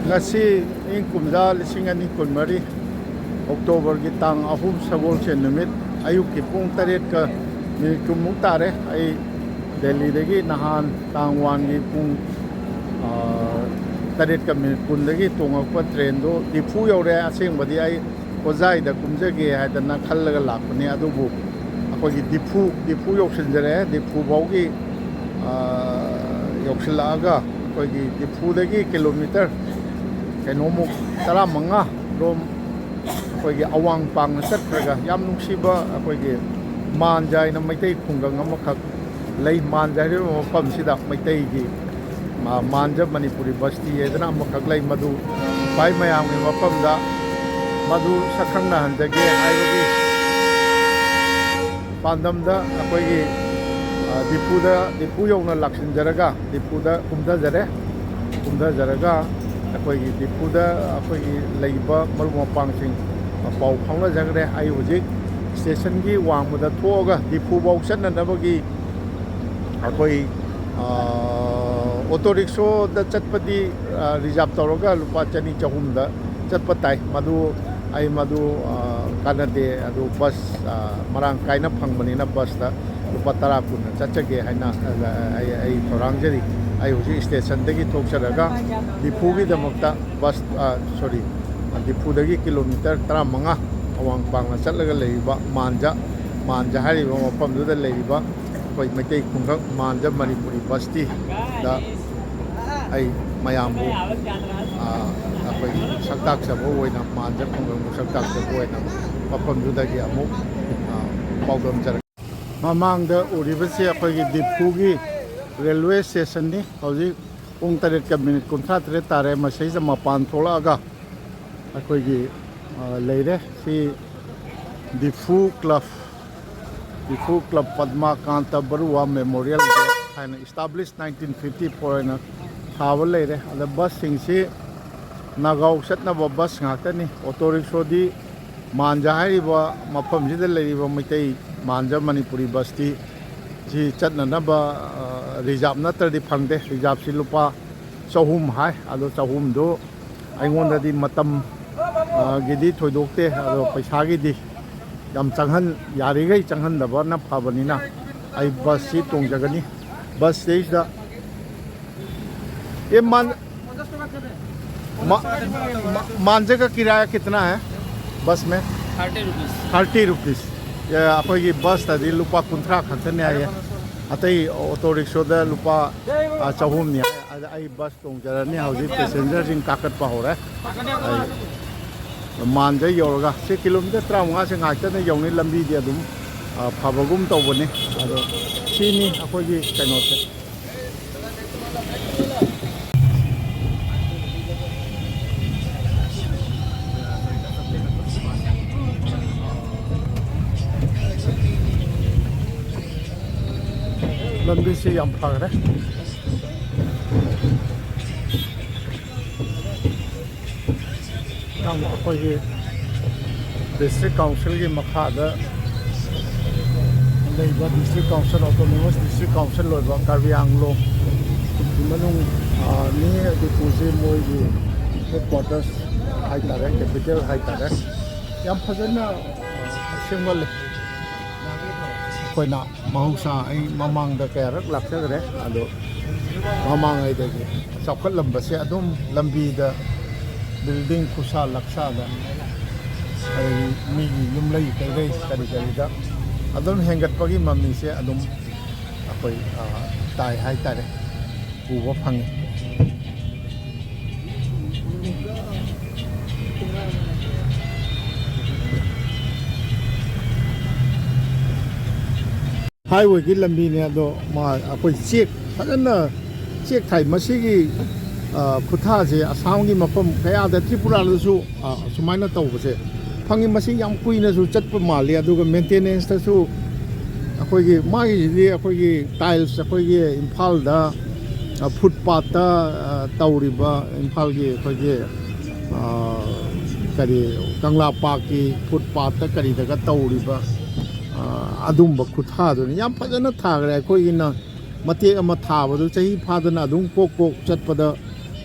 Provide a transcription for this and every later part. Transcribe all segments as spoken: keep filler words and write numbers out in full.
ꯉꯁꯤ ꯏꯪ ꯀꯨꯝꯖꯥ ꯂꯤꯁꯤꯡ ꯑꯅꯤ ꯀꯨꯟꯃꯔꯤ, ꯑꯣꯛꯇꯣꯕꯔꯒꯤ ꯇꯥꯡ ꯑꯍꯨꯝ, ꯁꯒꯣꯜꯁꯦꯟ ꯅꯨꯃꯤꯠ, ꯑꯌꯨꯛꯀꯤ ꯄꯨꯡ ꯇꯔꯦꯠꯀ ꯃꯤꯅꯤꯠ ꯀꯨꯟꯃꯨꯛ ꯇꯥꯔꯦ꯫ ꯑꯩ ꯗꯦꯜꯂꯤꯗꯒꯤ ꯅꯍꯥꯟ ꯇꯥꯡ ꯋꯥꯟꯒꯤ ꯄꯨꯡ, ꯑ, ꯇꯔꯦꯠꯀ ꯃꯤꯅꯤꯠ ꯀꯨꯟꯗꯒꯤ ꯇꯣꯡꯉꯛꯄ ꯇ꯭ꯔꯦꯟꯗꯣ ꯗꯤꯐꯨ ꯌꯧꯔꯦ꯫ ꯑꯁꯦꯡꯕꯗꯤ ꯑꯩ ꯍꯣꯖꯥꯏꯗ ꯀꯨꯝꯖꯒꯦ ꯍꯥꯏꯗꯅ ꯈꯜꯂꯒ ꯂꯥꯛꯄꯅꯦ, ꯑꯗꯨꯕꯨ ꯑꯩꯈꯣꯏꯒꯤ ꯗꯤꯐꯨ, ꯗꯤꯐꯨ ꯌꯧꯁꯤꯟꯖꯔꯛꯑꯦ꯫ ꯗꯤꯐꯨ ꯐꯥꯎꯒꯤ, ꯑ, ꯌꯧꯁꯤꯜꯂꯛꯑꯒ ꯑꯩꯈꯣꯏꯒꯤ ꯗꯤꯐꯨꯗꯒꯤ ꯀꯤꯂꯣꯃꯤꯇꯔ ꯀꯩꯅꯣꯃꯨꯛ, ꯇꯔꯥꯃꯉꯥ ꯔꯣꯝ ꯑꯩꯈꯣꯏꯒꯤ ꯑꯋꯥꯡ ꯄꯥꯡꯅ ꯆꯠꯈ꯭ꯔꯒ, ꯌꯥꯝ ꯅꯨꯡꯁꯤꯕ ꯑꯩꯈꯣꯏꯒꯤ ꯃꯥꯟꯖ ꯍꯥꯏꯅ ꯃꯩꯇꯩ ꯈꯨꯡꯒꯪ ꯑꯃꯈꯛ ꯂꯩ꯫ ꯃꯥꯟꯖ ꯍꯥꯏꯔꯤꯕ ꯃꯐꯝꯁꯤꯗ ꯃꯩꯇꯩꯒꯤ, ꯃꯥ-, ꯃꯥꯟꯖ ꯃꯅꯤꯄꯨꯔꯤ ꯕꯁꯇꯤ ꯍꯥꯏꯗꯅ ꯑꯃꯈꯛ ꯂꯩ꯫ ꯃꯗꯨ ꯈ꯭ꯋꯥꯏ ꯃꯌꯥꯝꯒꯤ ꯃꯐꯝꯗ ꯃꯗꯨ ꯁꯛꯈꯪꯅꯍꯟꯖꯒꯦ ꯍꯥꯏꯕꯒꯤ ꯄꯥꯟꯗꯝꯗ ꯑꯩꯈꯣꯏꯒꯤ, ꯑ, ꯗꯤꯐꯨꯗ, ꯗꯤꯐꯨ ꯌꯧꯅ ꯂꯥꯛꯁꯤꯟꯖꯔꯒ, ꯗꯤꯐꯨꯗ ꯀꯨꯝꯊꯖꯔꯦ꯫ ꯀꯨꯝꯊꯖꯔꯒ ꯑꯩꯈꯣꯏꯒꯤ ꯗꯤꯐꯨꯗ ꯑꯩꯈꯣꯏꯒꯤ ꯂꯩꯕ ꯃꯔꯨꯞ ꯃꯄꯥꯡꯁꯤꯡ ꯄꯥꯎ ꯐꯥꯎꯅꯖꯈ꯭ꯔꯦ꯫ ꯑꯩ ꯍꯧꯖꯤꯛ ꯁ꯭ꯇꯦꯁꯟꯒꯤ ꯋꯥꯡꯃꯗ ꯊꯣꯛꯑꯒ ꯗꯤꯐꯨ ꯐꯥꯎ ꯆꯠꯅꯅꯕꯒꯤ ꯑꯩꯈꯣꯏ, ꯑ, ꯑꯣꯇꯣ ꯔꯤꯛꯁꯣꯗ ꯆꯠꯄꯗꯤ, ꯑ, ꯔꯤꯖꯥꯕ ꯇꯧꯔꯒ ꯂꯨꯄꯥ ꯆꯅꯤ ꯆꯍꯨꯝꯗ ꯆꯠꯄ ꯇꯥꯏ꯫ ꯃꯗꯨ ꯑꯩ ꯃꯗꯨ, ꯑ, ꯀꯥꯟꯅꯗꯦ꯫ ꯑꯗꯨ ꯕꯁ, ꯑ, ꯃꯔꯥꯡ ꯀꯥꯏꯅ ꯐꯪꯕꯅꯤꯅ ꯕꯁꯇ ꯂꯨꯄꯥ ꯇꯔꯥ ꯀꯨꯟꯅ ꯆꯠꯆꯒꯦ ꯍꯥꯏꯅ, ꯑ, ꯑꯩ, ꯑꯩ ꯊꯧꯔꯥꯡꯖꯔꯤ꯫ ꯑꯩ ꯍꯧꯖꯤꯛ ꯁ꯭ꯇꯦꯁꯟꯗꯒꯤ ꯊꯣꯛꯆꯔꯒ ꯗꯤꯐꯨꯒꯤꯗꯃꯛꯇ ꯕꯁ, ꯑ, ꯁꯣꯔꯤ, ꯗꯤꯐꯨꯗꯒꯤ ꯀꯤꯂꯣꯃꯤꯇꯔ ꯇꯔꯥꯃꯉꯥ ꯑꯋꯥꯡ ꯄꯥꯡꯅ ꯆꯠꯂꯒ ꯂꯩꯔꯤꯕ ꯃꯥꯟꯖ, ꯃꯥꯟꯖ ꯍꯥꯏꯔꯤꯕ ꯃꯐꯝꯗꯨꯗ ꯂꯩꯔꯤꯕ ꯑꯩꯈꯣꯏ ꯃꯩꯇꯩ ꯈꯨꯡꯒꯪ ꯃꯥꯟꯖ ꯃꯅꯤꯄꯨꯔꯤ ꯕꯁꯇꯤꯗ ꯑꯩ ꯃꯌꯥꯝꯕꯨ, ꯑ, ꯑꯩꯈꯣꯏꯒꯤ ꯁꯛꯇꯥꯛꯆꯕ ꯑꯣꯏꯅ, ꯃꯥꯟꯖ ꯈꯨꯡꯒꯪꯕꯨ ꯁꯛꯇꯥꯛꯆꯕ ꯑꯣꯏꯅ ꯃꯐꯝꯗꯨꯗꯒꯤ ꯑꯃꯨꯛ, ꯑ, ꯄꯥꯎꯗꯝꯖꯔꯛꯀꯦ꯫ ꯃꯃꯥꯡꯗ ꯎꯔꯤꯕꯁꯤ ꯑꯩꯈꯣꯏꯒꯤ ꯗꯤꯐꯨꯒꯤ ꯔꯦꯜꯋꯦ ꯁ꯭ꯇꯦꯁꯟꯅꯤ꯫ ꯍꯧꯖꯤꯛ ꯄꯨꯡ ꯇꯔꯦꯠꯀ ꯃꯤꯅꯤꯠ ꯀꯨꯟꯊ꯭ꯔꯥ ꯇꯔꯦꯠ ꯇꯥꯔꯦ꯫ ꯃꯁꯤꯗ ꯃꯄꯥꯟ ꯊꯣꯛꯂꯛꯑꯒ ꯑꯩꯈꯣꯏꯒꯤ, ꯑ, ꯂꯩꯔꯦ꯫ ꯁꯤ ꯗꯤꯐꯨ ꯀ꯭ꯂꯕ, ꯗꯤꯐꯨ ꯀ꯭ꯂꯕ ꯄꯗꯃꯥꯀꯥꯟꯇ ꯕꯔꯨꯋꯥ ꯃꯦꯃꯣꯔꯤꯌꯦꯜ ꯒꯦꯠ ꯍꯥꯏꯅ ꯏꯁꯇꯥꯕ꯭ꯂꯤꯁ ꯅꯥꯏꯟꯇꯤꯟ ꯐꯤꯐꯇꯤ ꯐꯣꯔ ꯍꯥꯏꯅ ꯁꯥꯕ ꯂꯩꯔꯦ꯫ ꯑꯗ ꯕꯁꯁꯤꯡꯁꯤ ꯅꯥꯒꯥꯎ ꯆꯠꯅꯕ ꯕꯁ ꯉꯥꯛꯇꯅꯤ꯫ ꯑꯣꯇꯣ ꯔꯤꯛꯁꯣꯗꯤ ꯃꯥꯟꯖ ꯍꯥꯏꯔꯤꯕ ꯃꯐꯝꯁꯤꯗ ꯂꯩꯔꯤꯕ ꯃꯩꯇꯩ ꯃꯥꯟꯖ ꯃꯅꯤꯄꯨꯔꯤ ꯕꯁꯇꯤ ꯁꯤ ꯆꯠꯅꯅꯕ, ꯑ, ꯔꯤꯖꯥꯕ ꯅꯠꯇ꯭ꯔꯗꯤ ꯐꯪꯗꯦ꯫ ꯔꯤꯖꯥꯕꯁꯤ ꯂꯨꯄꯥ ꯆꯍꯨꯝ ꯍꯥꯏ꯫ ꯑꯗꯣ ꯆꯍꯨꯝꯗꯨ ꯑꯩꯉꯣꯟꯗꯗꯤ ꯃꯇꯝ, ꯑ, ꯒꯤꯗꯤ ꯊꯣꯏꯗꯣꯛꯇꯦ, ꯑꯗꯣ ꯄꯩꯁꯥꯒꯤꯗꯤ ꯌꯥꯝ ꯆꯪꯍꯟ-, ꯌꯥꯔꯤꯈꯩ ꯆꯪꯍꯟꯗꯕꯅ ꯐꯕꯅꯤꯅ ꯑꯩ ꯕꯁꯁꯤ ꯇꯣꯡꯖꯒꯅꯤ꯫ ꯕꯁꯁꯤꯗꯩꯁꯤꯗ, ये मान, मा-, मा-, मांझे का किराया कितना है बस में? Thirty rupees. Thirty rupees. ꯑꯩꯈꯣꯏꯒꯤ ꯕꯁꯇꯗꯤ ꯂꯨꯄꯥ ꯀꯨꯟꯊ꯭ꯔꯥ ꯈꯛꯇꯅꯦ ꯍꯥꯏꯌꯦ꯫ ꯑꯇꯩ ꯑꯣꯇꯣ ꯔꯤꯛꯁꯣꯗ ꯂꯨꯄꯥ, ꯑ, ꯆꯍꯨꯝꯅꯤ ꯍꯥꯏ꯫ ꯑꯗ ꯑꯩ ꯕꯁ ꯇꯣꯡꯖꯔꯅꯤ꯫ ꯍꯧꯖꯤꯛ ꯄꯦꯁꯦꯟꯖꯔꯁꯤꯡ ꯀꯥꯈꯠꯄ ꯍꯧꯔꯦ꯫ ꯑꯩ ꯃꯥꯟꯗ ꯌꯧꯔꯒ ꯁꯤ ꯀꯤꯂꯣꯃꯤꯇꯔ ꯇꯔꯥꯃꯉꯥꯁꯦ ꯉꯥꯛꯇꯅ ꯌꯧꯅꯤ꯫ ꯂꯝꯕꯤꯗꯤ ꯑꯗꯨꯝ, ꯑ, ꯐꯕꯒꯨꯝ ꯇꯧꯕꯅꯤ꯫ ꯑꯗꯣ ꯁꯤꯅꯤ ꯑꯩꯈꯣꯏꯒꯤ ꯀꯩꯅꯣꯁꯦ꯫ ꯂꯝꯕꯤꯁꯤ ꯌꯥꯝ ꯐꯈ꯭ꯔꯦ꯫ ꯌꯥꯝ ꯑꯩꯈꯣꯏꯒꯤ ꯗꯤꯁꯇ꯭ꯔꯤꯛ ꯀꯥꯎꯟꯁꯤꯜꯒꯤ ꯃꯈꯥꯗ ꯂꯩꯕ district council, autonomous district council ꯑꯣꯏꯕ ꯀꯥꯔꯕꯤ ꯑꯪꯂꯣꯡ ꯃꯅꯨꯡ, ꯑ, ꯅꯤ꯫ ꯗꯤꯄꯨꯁꯤ ꯃꯣꯏꯒꯤ ꯍꯦꯗ ꯀ꯭ꯋꯥꯇꯔꯁ ꯍꯥꯏꯇꯥꯔꯦ, ꯀꯦꯄꯤꯇꯦꯜ ꯍꯥꯏꯇꯥꯔꯦ꯫ ꯌꯥꯝ ꯐꯖꯅ, ꯑ, ꯁꯦꯝꯒꯠꯂꯦ꯫ ꯑꯩꯈꯣꯏꯅ ꯃꯍꯧꯁꯥ ꯑꯩ ꯃꯃꯥꯡꯗ ꯀꯌꯥꯔꯛ ꯂꯥꯛꯆꯈ꯭ꯔꯦ, ꯑꯗꯣ ꯃꯃꯥꯡꯉꯩꯗꯒꯤ ꯆꯥꯎꯈꯠꯂꯝꯕꯁꯦ ꯑꯗꯨꯝ ꯂꯝꯕꯤꯗ ꯕꯤꯜꯗꯤꯡ ꯈꯨꯁꯥ ꯂꯛꯁꯥꯗ, ꯑꯗꯒꯤ ꯃꯤꯒꯤ ꯌꯨꯝꯂꯩ ꯀꯩꯔꯩ ꯀꯔꯤ ꯀꯔꯤꯗ ꯑꯗꯨꯝ ꯍꯦꯟꯒꯠꯄꯒꯤ ꯃꯃꯤꯁꯦ ꯑꯗꯨꯝ ꯑꯩꯈꯣꯏ, ꯑ, ꯇꯥꯏ ꯍꯥꯏꯇꯥꯔꯦ, ꯎꯕ ꯐꯪꯉꯤ꯫ ꯍꯥꯏꯋꯦꯒꯤ ꯂꯝꯕꯤꯅꯦ, ꯑꯗꯣ ꯃꯥ ꯑꯩꯈꯣꯏ ꯆꯦꯛ ꯐꯖꯅ ꯆꯦꯛ ꯊꯥꯏ꯫ ꯃꯁꯤꯒꯤ, ꯑ, ꯈꯨꯊꯥꯁꯦ ꯑꯁꯥꯝꯒꯤ ꯃꯐꯝ ꯀꯌꯥꯗ, ꯇ꯭ꯔꯤꯄꯨꯔꯥꯗꯁꯨ, ꯑ, ꯁꯨꯃꯥꯏꯅ ꯇꯧꯕꯁꯦ ꯐꯪꯉꯤ꯫ ꯃꯁꯤ ꯌꯥꯝ ꯀꯨꯏꯅꯁꯨ ꯆꯠꯄ ꯃꯥꯜꯂꯤ, ꯑꯗꯨꯒ ꯃꯦꯟꯇꯦꯅꯦꯟꯁꯇꯁꯨ ꯑꯩꯈꯣꯏꯒꯤ ꯃꯥꯒꯤꯁꯤꯗꯤ ꯑꯩꯈꯣꯏꯒꯤ ꯇꯥꯏꯜꯁ, ꯑꯩꯈꯣꯏꯒꯤ ꯏꯝꯐꯥꯜꯗ, ꯑ, ꯐꯨꯠꯄꯥꯠꯇ, ꯑ, ꯇꯧꯔꯤꯕ ꯏꯝꯐꯥꯜꯒꯤ ꯑꯩꯈꯣꯏꯒꯤ, ꯑ, ꯀꯔꯤ, ꯀꯪꯂꯥ ꯄꯥꯔꯛꯀꯤ ꯐꯨꯠꯄꯥꯠꯇ ꯀꯔꯤꯗꯒ ꯇꯧꯔꯤꯕ, ꯑ, ꯑꯗꯨꯝꯕ ꯈꯨꯊꯥꯗꯨꯅꯤ꯫ ꯌꯥꯝ ꯐꯖꯅ ꯊꯥꯈ꯭ꯔꯦ꯫ ꯑꯩꯈꯣꯏꯒꯤꯅ ꯃꯇꯦꯛ ꯑꯃ ꯊꯥꯕꯗꯨ ꯆꯍꯤ ꯐꯥꯗꯅ ꯑꯗꯨꯝ ꯀꯣꯛ ꯀꯣꯛ ꯆꯠꯄꯗ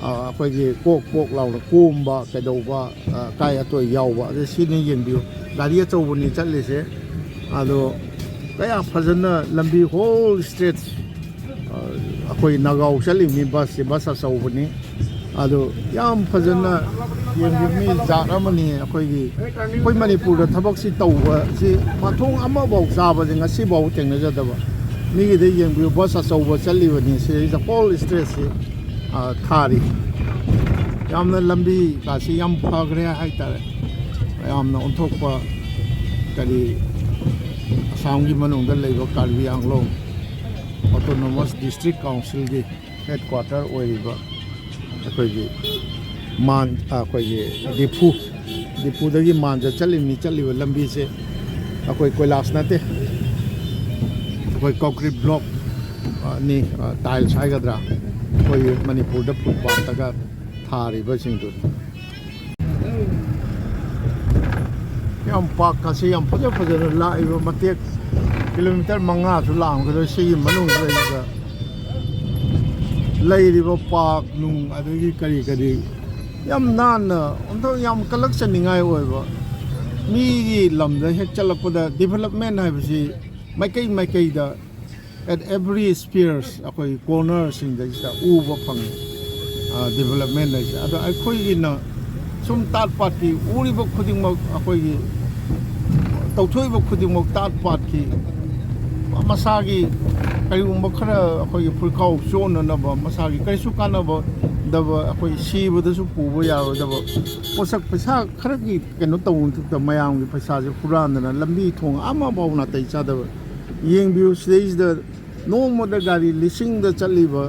ꯑꯩꯈꯣꯏꯒꯤ ꯀꯣꯛ ꯀꯣꯛ ꯂꯥꯎꯅ ꯀꯣꯝꯕ ꯀꯩꯗꯧꯕ, ꯑꯀꯥꯏ ꯑꯇꯣꯏ ꯌꯥꯎꯕ, ꯑꯗꯨ ꯁꯤꯅꯤ꯫ ꯌꯦꯡꯕꯤꯌꯨ, ꯒꯥꯔꯤ ꯑꯆꯧꯕꯅꯤ ꯆꯠꯂꯤꯁꯦ꯫ ꯑꯗꯣ ꯀꯌꯥ ꯐꯖꯅ ꯂꯝꯕꯤ ꯍꯣꯜ ꯁ꯭ꯇ꯭ꯔꯦꯠ ꯑꯩꯈꯣꯏ ꯅꯥꯒꯥꯎ ꯆꯠꯂꯤꯕꯅꯤ꯫ ꯕꯁꯁꯦ ꯕꯁ ꯑꯆꯧꯕꯅꯤ꯫ ꯑꯗꯣ ꯌꯥꯝ ꯐꯖꯅ ꯌꯦꯡꯕ ꯃꯤ ꯖꯥꯠ ꯑꯃꯅꯤ꯫ ꯑꯩꯈꯣꯏꯒꯤ ꯑꯩꯈꯣꯏ ꯃꯅꯤꯄꯨꯔꯗ ꯊꯕꯛꯁꯤ ꯇꯧꯕꯁꯤ ꯃꯊꯣꯡ ꯑꯃꯐꯥꯎ ꯆꯥꯕꯁꯦ ꯉꯁꯤꯐꯥꯎ ꯊꯦꯡꯅꯖꯗꯕ꯫ ꯃꯤꯒꯤꯗ ꯌꯦꯡꯕꯤꯌꯨ, ꯕꯁ ꯑꯆꯧꯕ ꯆꯠꯂꯤꯕꯅꯤ꯫ ꯁꯤꯗꯩꯁꯤꯗ ꯍꯣꯜ ꯁ꯭ꯇ꯭ꯔꯦꯠꯁꯤ ꯊꯥꯔꯤ꯫ ꯌꯥꯝꯅ ꯂꯝꯕꯤ ꯀꯥꯁꯤ ꯌꯥꯝ ꯐꯈ꯭ꯔꯦ ꯍꯥꯏꯇꯥꯔꯦ꯫ ꯌꯥꯝꯅ ꯑꯣꯟꯊꯣꯛꯄ꯫ ꯀꯔꯤ, ꯑꯁꯥꯝꯒꯤ ꯃꯅꯨꯡꯗ ꯂꯩꯕ ꯀꯥꯔꯕꯤ ꯑꯪꯂꯣꯡ ꯑꯣꯇꯣꯅꯣꯃꯁ ꯗꯤꯁꯇ꯭ꯔꯤꯛ ꯀꯥꯎꯟꯁꯤꯜꯒꯤ ꯍꯦꯗ ꯀ꯭ꯋꯥꯇꯔ ꯑꯣꯏꯔꯤꯕ ꯑꯩꯈꯣꯏꯒꯤ ꯃꯥꯟ ꯑꯩꯈꯣꯏꯒꯤ ꯗꯤꯐꯨ, ꯗꯤꯐꯨꯗꯒꯤ ꯃꯥꯟꯗ ꯆꯠꯂꯤꯕꯅꯤ꯫ ꯆꯠꯂꯤꯕ ꯂꯝꯕꯤꯁꯦ ꯑꯩꯈꯣꯏ ꯀꯣꯏꯂꯥꯁ ꯅꯠꯇꯦ, ꯑꯩꯈꯣꯏ ꯀꯣꯡꯀ꯭ꯔꯤꯠ ꯕ꯭ꯂꯣꯛ ꯅꯤ, ꯇꯥꯏꯜꯁ ꯍꯥꯏꯒꯗ꯭ꯔꯥ, ꯑꯩꯈꯣꯏꯒꯤ ꯃꯅꯤꯄꯨꯔꯗ ꯐꯨꯠꯄꯥꯠꯇꯒ ꯊꯥꯔꯤꯕꯁꯤꯡꯗꯨꯅꯤ꯫ ꯌꯥꯝ ꯄꯥꯛꯀꯁꯤ ꯌꯥꯝ ꯐꯖ ꯐꯖꯅ ꯂꯥꯛꯏꯕ ꯃꯇꯦꯛ ꯀꯤꯂꯣꯃꯤꯇꯔ ꯃꯉꯥꯁꯨ ꯂꯥꯛꯑꯝꯒꯗ꯭ꯔꯦ ꯁꯤꯒꯤ ꯃꯅꯨꯡꯁꯤꯗꯩꯁꯤꯗ ꯂꯩꯔꯤꯕ ꯄꯥꯛ ꯅꯨꯡ ꯑꯗꯒꯤ ꯀꯔꯤ ꯀꯔꯤ ꯌꯥꯝ ꯅꯥꯟꯅ ꯑꯝꯇ ꯌꯥꯝ ꯀꯜꯂꯛꯆꯅꯤꯡꯉꯥꯏ ꯑꯣꯏꯕ꯫ ꯃꯤꯒꯤ ꯂꯝꯗ ꯍꯦꯛ ꯆꯠꯂꯛꯄꯗ ꯗꯤꯕꯂꯞꯃꯦꯟ ꯍꯥꯏꯕꯁꯤ ꯃꯥꯏꯀꯩ ꯃꯥꯏꯀꯩꯗ at every squares ꯑꯩꯈꯣꯏ ꯀꯣꯔꯅꯔꯁꯤꯡꯗꯩꯁꯤꯗ ꯎꯕ ꯐꯪꯉꯤ ꯗꯤꯕꯂꯞꯃꯦꯟ ꯍꯥꯏꯁꯦ꯫ ꯑꯗꯣ ꯑꯩꯈꯣꯏꯒꯤꯅ ꯁꯨꯝ ꯇꯥꯠ ꯄꯥꯠꯀꯤ ꯎꯔꯤꯕ ꯈꯨꯗꯤꯡꯃꯛ ꯑꯩꯈꯣꯏꯒꯤ ꯇꯧꯊꯣꯛꯏꯕ ꯈꯨꯗꯤꯡꯃꯛ ꯇꯥꯠ ꯄꯥꯠꯀꯤ ꯃꯁꯥꯒꯤ ꯀꯔꯤꯒꯨꯝꯕ ꯈꯔ ꯑꯩꯈꯣꯏꯒꯤ ꯐꯨꯔꯤꯈꯥꯎ ꯆꯣꯟꯅꯅꯕ ꯃꯁꯥꯒꯤ ꯀꯔꯤꯁꯨ ꯀꯥꯟꯅꯕꯗꯕ ꯑꯩꯈꯣꯏ ꯁꯤꯕꯗꯁꯨ ꯄꯨꯕ ꯌꯥꯔꯣꯏꯗꯕ ꯄꯣꯠꯁꯛ ꯄꯩꯁꯥ ꯈꯔꯒꯤ ꯀꯩꯅꯣ ꯇꯧꯕ ꯃꯊꯛꯇ ꯃꯌꯥꯝꯒꯤ ꯄꯩꯁꯥꯁꯦ ꯍꯨꯔꯥꯟꯗꯅ ꯂꯝꯕꯤ ꯊꯣꯡ ꯑꯃꯐꯥꯎ ꯅꯥꯇꯩ ꯆꯥꯗꯕ꯫ ꯌꯦꯡꯕꯤꯌꯨ, ꯁꯤꯗꯩꯁꯤꯗ ꯅꯣꯡꯃꯗ ꯒꯥꯔꯤ ꯂꯤꯁꯤꯡꯗ ꯆꯠꯂꯤꯕ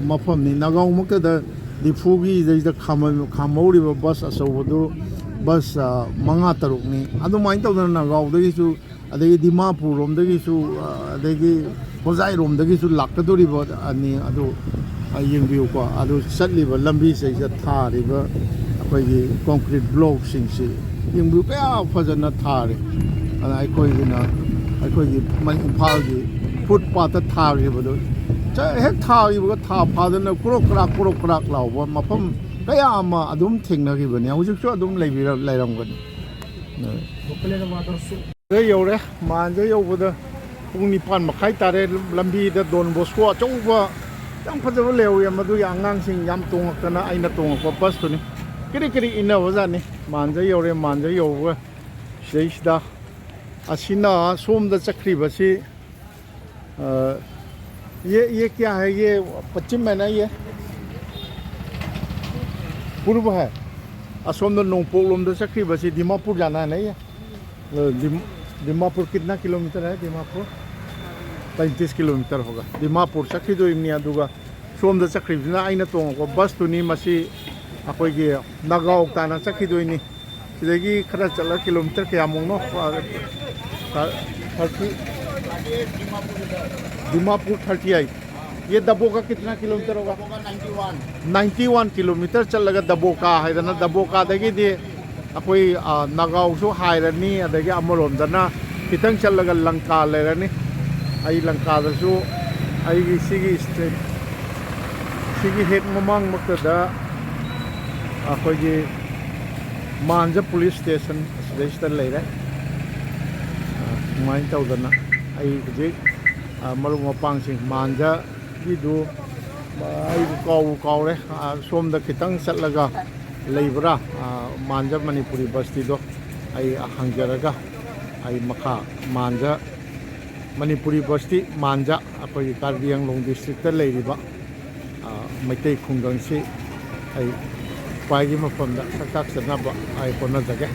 ꯃꯐꯝꯅꯤ꯫ ꯅꯥꯒꯥꯎꯃꯛꯇꯗ ꯗꯤꯐꯨꯒꯤꯗꯩꯗ ꯈꯥꯝꯍꯧꯔꯤꯕ ꯕꯁ ꯑꯆꯧꯕꯗꯨ ꯕꯁ ꯃꯉꯥ ꯇꯔꯨꯛꯅꯤ꯫ ꯑꯗꯨꯃꯥꯏꯅ ꯇꯧꯗꯅ ꯅꯥꯒꯥꯎꯗꯒꯤꯁꯨ, ꯑꯗꯒꯤ ꯗꯤꯃꯥꯄꯨꯔ ꯔꯣꯝꯗꯒꯤꯁꯨ, ꯑꯗꯒꯤ ꯍꯣꯖꯥꯏꯔꯣꯝꯗꯒꯤꯁꯨ ꯂꯥꯛꯀꯗꯣꯔꯤꯕ ꯑꯅꯤ ꯑꯗꯨ ꯌꯦꯡꯕꯤꯌꯨꯀꯣ꯫ ꯑꯗꯨ ꯆꯠꯂꯤꯕ ꯂꯝꯕꯤꯁꯤꯗꯩꯗ ꯊꯥꯔꯤꯕ ꯑꯩꯈꯣꯏꯒꯤ ꯀꯣꯡꯀ꯭ꯔꯤꯠ ꯕ꯭ꯂꯣꯛꯁꯤꯡꯁꯤ ꯌꯦꯡꯕꯤꯌꯨ, ꯀꯌꯥ ꯐꯖꯅ ꯊꯥꯔꯦ꯫ ꯑꯗꯨꯅ ꯑꯩꯈꯣꯏꯒꯤꯅ ꯑꯩꯈꯣꯏꯒꯤ ꯏꯝꯐꯥꯜꯒꯤ ꯐꯨꯠ ꯄꯥꯠꯇ ꯊꯥꯈꯤꯕꯗꯣ ꯍꯦꯛ ꯊꯥꯈꯤꯕꯒ ꯊꯥ ꯐꯥꯗꯅ ꯀ꯭ꯔꯣꯛ ꯀ꯭ꯔꯥꯛ ꯀ꯭ꯔꯣꯛ ꯀ꯭ꯔꯥꯛ ꯂꯥꯎꯕ ꯃꯐꯝ ꯀꯌꯥ ꯑꯃ ꯑꯗꯨꯝ ꯊꯦꯡꯅꯈꯤꯕꯅꯤ꯫ ꯍꯧꯖꯤꯛꯁꯨ ꯑꯗꯨꯝ ꯂꯩꯕꯤꯔ-, ꯂꯩꯔꯝꯒꯅꯤ꯫ ꯁꯤꯗ ꯌꯧꯔꯦ꯫ ꯃꯥꯟꯖ ꯌꯧꯕꯗ ꯄꯨꯡ ꯅꯤꯄꯥꯟ ꯃꯈꯥꯏ ꯇꯥꯔꯦ꯫ ꯂꯝꯕꯤꯗ ꯗꯣꯟ ꯕꯣꯁꯀꯣ ꯑꯆꯧꯕ ꯌꯥꯝ ꯐꯖꯕ ꯂꯩꯍꯧꯋꯤ, ꯃꯗꯨꯒꯤ ꯑꯉꯥꯡꯁꯤꯡ ꯌꯥꯝ ꯇꯣꯡꯉꯛꯇꯅ ꯑꯩꯅ ꯇꯣꯡꯉꯛꯄ ꯕꯁꯇꯨꯅꯤ꯫ ꯀꯔꯤ ꯀꯔꯤ ꯏꯟꯅꯕꯖꯥꯠꯅꯤ꯫ ꯃꯥꯟꯖ ꯌꯧꯔꯦ꯫ ꯃꯥꯟꯖ ꯌꯧꯕꯒ ꯁꯤꯗꯩꯁꯤꯗ ꯑꯁꯤꯅ ꯁꯣꯝꯗ ꯆꯠꯈ꯭ꯔꯤꯕꯁꯤ, ꯑ, ये, ये क्या है? ये पश्चिम है ना, ये पूर्व है। ꯑꯁꯣꯝꯗ ꯅꯣꯡꯄꯣꯛꯂꯣꯝꯗ ꯆꯠꯈ꯭ꯔꯤꯕꯁꯤ ꯗꯤꯃꯥꯄꯨꯔ ꯖꯥꯅꯥ ꯍꯥꯏꯅ ꯑ, ꯗꯤꯝ-, ꯗꯤꯃꯥꯄꯨꯔ ꯀꯤꯠꯅꯥ ꯀꯤꯂꯣꯃꯤꯇꯔ ꯍꯥꯏ? ꯗꯤꯃꯥꯄꯨꯔ ꯄꯩꯇꯤꯁ ꯀꯤꯂꯣꯃꯤꯇꯔ ꯍꯣꯒ꯫ ꯗꯤꯃꯥꯄꯨꯔ ꯆꯠꯈꯤꯗꯣꯏꯅꯤ꯫ ꯑꯗꯨꯒ ꯁꯣꯝꯗ ꯆꯠꯈ꯭ꯔꯤꯕꯁꯤꯅ ꯑꯩꯅ ꯇꯣꯡꯉꯛꯄ ꯕꯁꯇꯨꯅꯤ꯫ ꯃꯁꯤ ꯑꯩꯈꯣꯏꯒꯤ ꯅꯥꯒꯥꯎ ꯇꯥꯅ ꯆꯠꯈꯤꯗꯣꯏꯅꯤ꯫ ꯁꯤꯗꯒꯤ ꯈꯔ ꯆꯠꯂꯒ ꯀꯤꯂꯣꯃꯤꯇꯔ ꯀꯌꯥꯃꯨꯛꯅꯣ? Thirty, Dimapur thirty eight. ये दबोका कितना किलोमीटर होगा? नाइंटी वन किलोमीटर ꯆꯠꯂꯒ ꯗꯕꯣꯀꯥ ꯍꯥꯏꯗꯅ, ꯗꯕꯣꯀꯥꯗꯒꯤꯗꯤ ꯑꯩꯈꯣꯏ, ꯑ, ꯅꯥꯒꯥꯎꯁꯨ ꯍꯥꯏꯔꯅꯤ, ꯑꯗꯒꯤ ꯑꯃꯔꯣꯝꯗꯅ ꯈꯤꯇꯪ ꯆꯠꯂꯒ ꯂꯪꯀꯥ ꯂꯩꯔꯅꯤ꯫ ꯑꯩ ꯂꯪꯀꯥꯗꯁꯨ ꯑꯩꯒꯤ ꯁꯤꯒꯤ ꯁ꯭ꯇ꯭ꯔꯤꯠ, ꯁꯤꯒꯤ ꯍꯦꯛ ꯃꯃꯥꯡꯃꯛꯇꯗ ꯑꯩꯈꯣꯏꯒꯤ ꯃꯥꯟꯖ ꯄꯨꯂꯤꯁ ꯁ꯭ꯇꯦꯁꯟ ꯑꯁꯤꯗꯩꯁꯤꯗ ꯂꯩꯔꯦ꯫ ꯑ, ꯑꯗꯨꯃꯥꯏꯅ ꯇꯧꯗꯅ ꯑꯩ ꯍꯧꯖꯤꯛ, ꯑ, ꯃꯔꯨꯞ ꯃꯄꯥꯡꯁꯤꯡ ꯃꯥꯟꯖ ꯒꯤꯗꯨ, ꯑ, ꯑꯩꯕꯨ ꯀꯥꯎꯕꯨ ꯀꯥꯎꯔꯦ꯫ ꯑ, ꯁꯣꯝꯗ ꯈꯤꯇꯪ ꯆꯠꯂꯒ ꯂꯩꯕ꯭ꯔꯥ? ꯑ, ꯃꯥꯟꯖ ꯃꯅꯤꯄꯨꯔꯤ ꯕꯁꯇꯤꯗꯣ ꯑꯩ ꯍꯪꯖꯔꯒ ꯑꯩ ꯃꯈꯥ ꯃꯥꯟꯖ ꯃꯅꯤꯄꯨꯔꯤ ꯕꯁꯇꯤ ꯃꯥꯟꯖ ꯑꯩꯈꯣꯏꯒꯤ ꯀꯥꯔꯕꯤ ꯑꯪꯂꯣꯡ ꯗꯤꯁꯇ꯭ꯔꯤꯛꯇ ꯂꯩꯔꯤꯕ, ꯑ, ꯃꯩꯇꯩ ꯈꯨꯡꯒꯪꯁꯤ ꯑꯩ ꯈ꯭ꯋꯥꯏꯒꯤ ꯃꯐꯝꯗ ꯁꯛ ꯇꯥꯛꯆꯅꯕ ꯑꯩ ꯍꯣꯠꯅꯖꯒꯦ꯫